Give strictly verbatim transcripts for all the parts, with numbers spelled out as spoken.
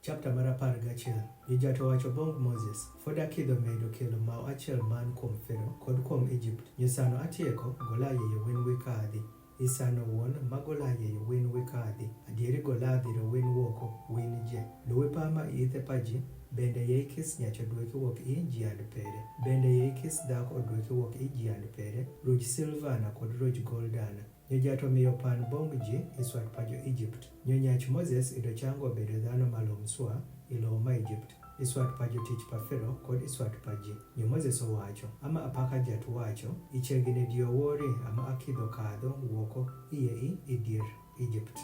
Chapta mar apar gachiel. Nyo jatwa wacho bong Moses, fo dakidho medo kelo maw achiel man kuom Fero kod kuom Ijipt. Nyo sano atieko, gol aye yo win wi kadhi. Isano wuon ma gol aye yo win wi kadhi. Adieri gol adhi ro win wuoko, win je. Luwi pa ma iithe pa ji, bende ye ikis nyacho dweki wuok i ji and pere. Bende ye ikis dhako dweki wuok i ji and pere, ruch silvana kod ruch goldana. Nyo jato miyo pan bong ji iswat pa jo Ijipt. Nyo nyach Moses ido chango bedo dhano malom swa i lowo ma Ijipt. Iswat pa jotich pa Fero kod iswat pa ji. Nyo Moses owacho, ama apaka jat wacho, ichegine dio wori ama akidho kadho wuoko iye i idir Ijipt.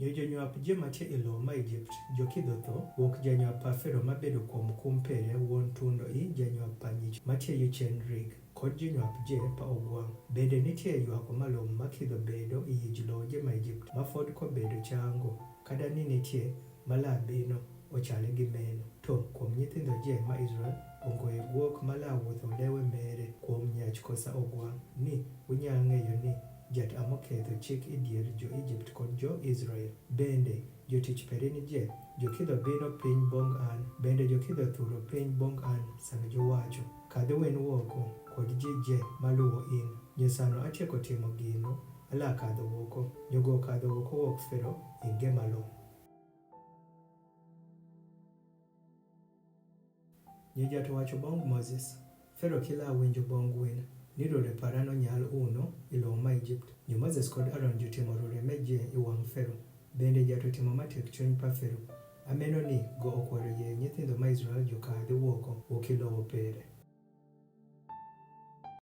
Nyo jonywap je mache i lowo ma Ijipt, jokidho tho, wuok janywap pa Fero mabedo kuom kum pere wuon tundo i janywap pa nyich mache yuchen rig, kod jonywap je pa ogwang'. Bende nitie ywako malom makidho bedo i yij lowo je ma Ijipt, ma fod kobedo chango, kada ni nitie mala bino ochale gi meno. To kuom nyithindo je ma Israel, ongoye guok mala wuotho lewe mere kuom nyach kosa ogwang', ni unyal ng'eyo ni jat amo ketho chik i dier jo Ijipt kod jo Israel. Bende, jotich pere ni je, jokidho bino piny bong an, bende jokidho thuro piny bong an, sano jowacho, kadhi wen wuoko kod ji je maluwo in. Nyo sano atieko timo gino, ala kadho wuoko, nyo go kadho wuoko wuok Fero inge malom. Nyo jato wacho bong Moses, Fero kila winjo bong win, ni rore parano nyal uno i lowo ma Ijipt. Nyo Moses kod Aaron jotimo rore me je i wang' Fero. Bende jato timo matek chuny pa Fero. Ameno ni go okwero ye nyithindo ma Israel jokadhi wuoko wuok i lowo pere.